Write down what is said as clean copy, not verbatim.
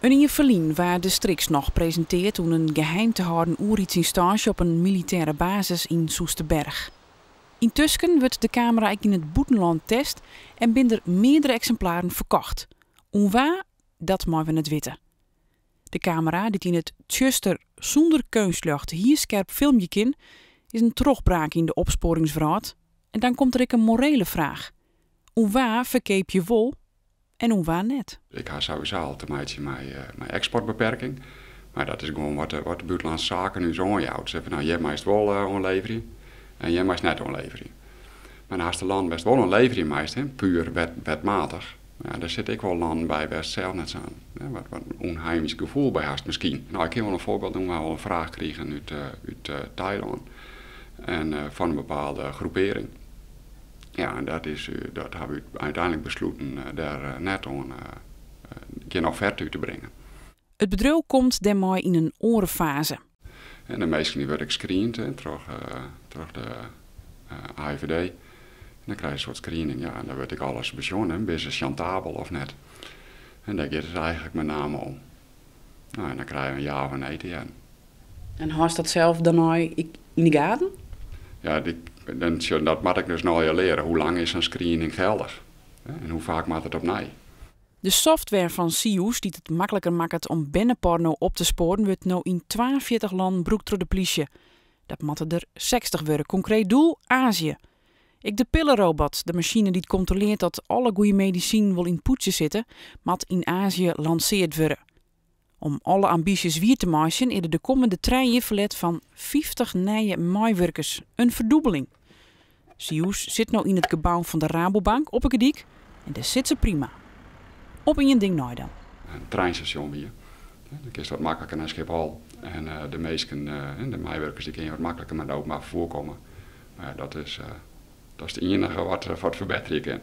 In jier ferlyn waard de Strix noch presintearre oan in geheim te hâlden oerheidsynstânsje op in militêre basis yn Soesterberg. Yntusken wurdt de kamera ek yn it bûtenlân test en binne der meardere eksimplaren ferkocht. Oan wa, dat meie we net witte. De kamera, dy't yn it tsjuster sûnder keunstljocht hierskerp filmje kin, is in trochbraak yn de opspoaringswrâld. En dan komt der ek in morele fraach. Oan wa ferkeapje wol en oan wa net? Ik ha sawiesa al te meitsjen mei eksportbeperking. Mar dat is gewoan wat de bûtenlânske saken ús oanjout. Se sizze, no, hjir meist wol oanleverje en hjir meist net oanleverje. Mar dan hast de lannen wêr'tst wol oanleverje meist, hè, puer wetmatich. Ja, dêr sitte ek wol lannen by wêr'tst sels net sa'n, hè, wat ûnheimysk gefoel by hast miskien. No, ik kin wol in foarbyld noeme, we ha wol in fraach krigen út Tailân en fan in bepaalde groepearring. Ja, en dat ha we úteinlik besluten dêr net oan gjin offerte út te bringen. It bedriuw komt dêrmei yn in oare faze. En de minsken dy wurde ek screend, hè, troch de AIVD. En dan krije se in soart screening, ja, en dan wurdt ek alles besjoen, hè, binne se chantabel of net. En dêr giet it eigentlik mei name om. No, en dan krije we in ja of in nee te hearren. En hâldst dat sels dêrnei yn de gaten? Ja, dat moat ik dus no leare. Hoe lang is sa'n screening geldich? En hoe faak moat it opnij? De software fan Seehus, dy't it makliker makket om berneporno op te spoaren, wurdt no yn 42 lannen brûkt troch de polysje. Dat moatte der 60 wurde. Konkreet doel: Azië. Ek de pillerobot, de masine dy't kontrolearret dat alle goede medisinen wol yn pûdsje sitte, moat yn Azië lansearre wurde. Om alle ambysjes wier te meitsjen, is der de kommende 3 jier ferlet fan 50 nije meiwurkers. In ferdûbeling. Seehus sit no yn it gebou fan de Rabobank op 'e Gerdyk en dêr sit se prima. Op ien ding nei dan. In treinstasjon wie. Dan kinst wat makliker nei Schiphol. En de minsken, de meiwurkers, dy kinne wat makliker mei de openbaar ferfier komme. Mar ja, dat is it iennige wat ferbetterje kin.